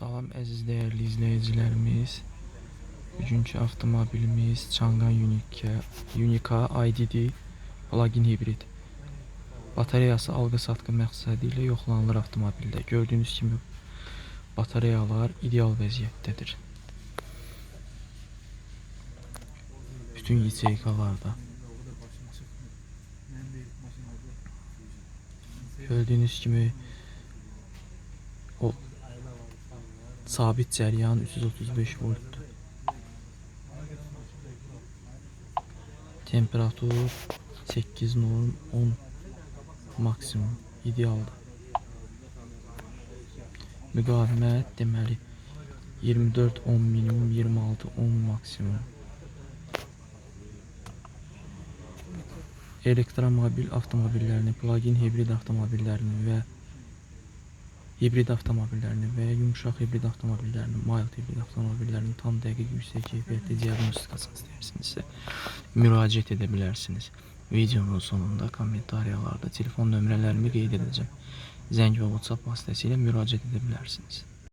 Salam əziz dəyərli izləyicilərimiz. Bugünkü avtomobilimiz Changan Unica IDD plug-in hibrid. Batareyası alqı-satqı məqsədi ilə yoxlanılır avtomobildə. Gördüyünüz kimi batareyalar ideal vəziyyətdədir. Bütün yeykalarda. Gördüyünüz kimi o sabit cəryan 335 voltdur. Temperatur 8 norm, 10 maksimum idealdır. Müqavimət deməli 24 10 minimum, 26 10 maksimum. Elektromobil avtomobillərini, plug-in hibrid avtomobillərini və hibrid avtomobillərini və yumşaq hibrid avtomobillərini, mild hibrid avtomobillərinin tam dəqiq, yüksək keyfiyyətli diaqnostikasını istəyirsinizsə, müraciət edə bilərsiniz. Videonun sonunda kommentariyalarda telefon nömrələrimi qeyd edəcəm. Zəng və WhatsApp vasitəsilə müraciət edə bilərsiniz.